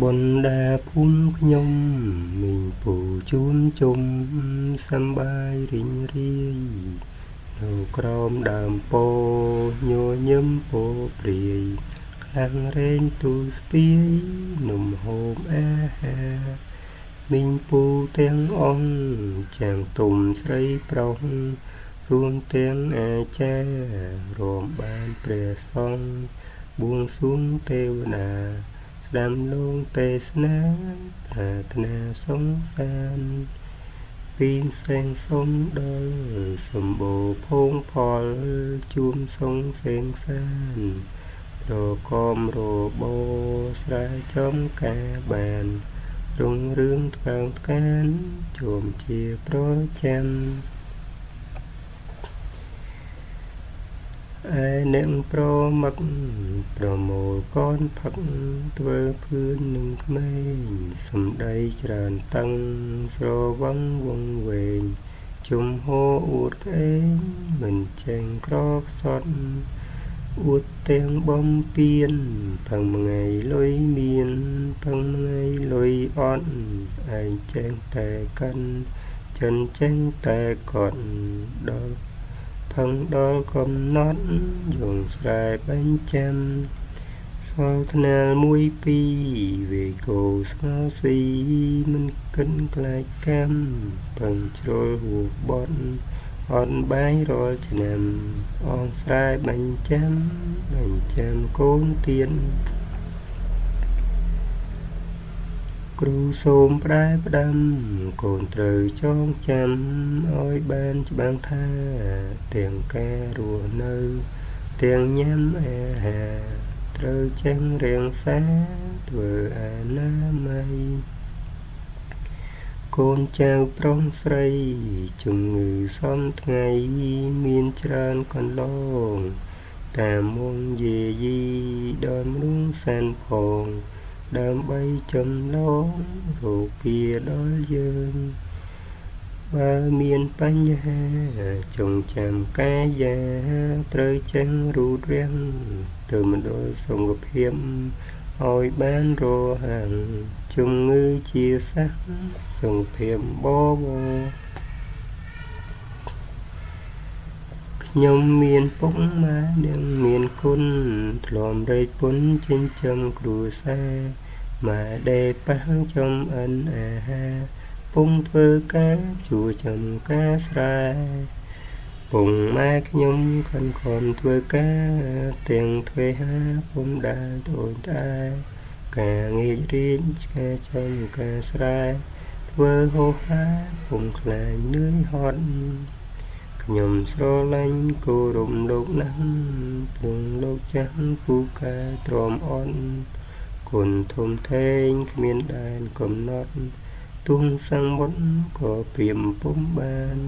បណ្ដាភូមិខ្ញុំមីងពូជួនជុំសប្បាយរីករាយនៅក្រោមដើមពោញញឹមពោព្រាយខ្លាំងរែងទូស្ពាយនំហូបអាហារមីងពូទាំងអង្គចាងទុំស្រីប្រុសរួមទាំងអាចារ្យរួមបានព្រះសង្ឃបួងសួងទេវតាស្ដាំលោកទេសនាប្រាថ្នាសង្សានពីសេងសុំដល់សម្បូរភោងផលជួមសងសេងសានប្រកមរបោស្រែចំការបានរុងរឿងថ្កើងថ្កានជួមជាប្រចាំឯអ្នកប្រមឹកប្រមូលកនផឹកធ្វើភឿននឹងក្មេងសំដីច្រើនតឹងស្រវឹងវងវែងជំហរអួតក្អេងមិនចេញក្រខ្សត់អួតទាំងបំពេញផឹងថ្ងៃលុយមានផឹងថ្ងៃលុយអត់ឯងចេះតែកាន់ចិនចេះតែកត់ដល់ផឹងដល់កំណត់យងស្រែបញ្ចាំសល់ថ្នាលមួយពីរវេកោស្ងោស៊ីមិនគិនខ្លាចកម្មពឹងជ្រុលហួបត់អត់បាយរាល់ឆ្នាំអងស្រែបញ្ចាំបញ្ចាំកូនទៀនគ្រូសូមផ្ដែផ្ដាំកូនត្រូវចងចាំឲ្យបានច្បាស់ថាទាំងការរស់នៅទាំងញ៉ាំអាហារត្រូវចេះរៀងសាធ្វើអនាម័យកូនចៅប្រុសស្រីជំងឺសំថ្ងៃមានច្រើនកន្លងតាមមុងយាយីដល់មនុស្សសានផងដើម្បីចម្លងរោគាដល់យើងបើមានបញ្ហាចងចាំកាយាត្រូវចេះរូតរាំងទៅមណ្ឌលសុខភាពឲ្យបានរហ័សជំងឺជាសះសុខភាពបវរខ្ញុំមានពុកម៉ែនិងមានគុណធ្លាប់រែកពុនចិញ្ចឹមគ្រួសារម៉ែដេប៉ះចំអិនអាហារពុំធ្វើការជួចំការស្រែពុងម៉ែខ្ញុំខិនខំធ្វើការទាំងទ្វេហាពុំដែលត្អូញត្អែការងាករៀនឆ្កែចំការស្រែធ្វើហោហាពុំខ្លាចនឿយហត់ខ្ញុំស្រឡាញ់គោរពលោកណាស់ព្រោះលោកចាស់ពូកែទ្រាំអត់គុណធំធេងគ្មានដែនកំណត់ទោះសមុទ្រក៏ព្រាមពុំបាន។